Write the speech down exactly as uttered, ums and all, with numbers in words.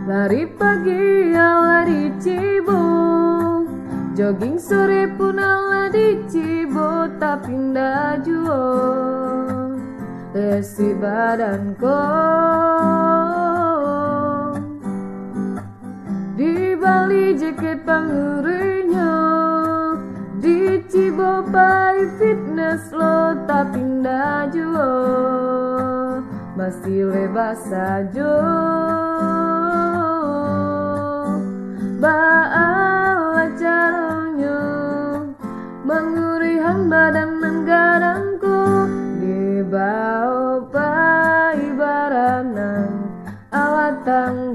Lari pagi alah di Cibo, jogging sore pun alah di Cibo, tapi ndak juo lesi badan ko. Dibali jaket panguruihnyo, di Cibo pai fitness lo, tapi ndak juo, masih leba sajo. Baalah caronyo manguruihan badan nan gadang ko, dibao pai baranan, alatang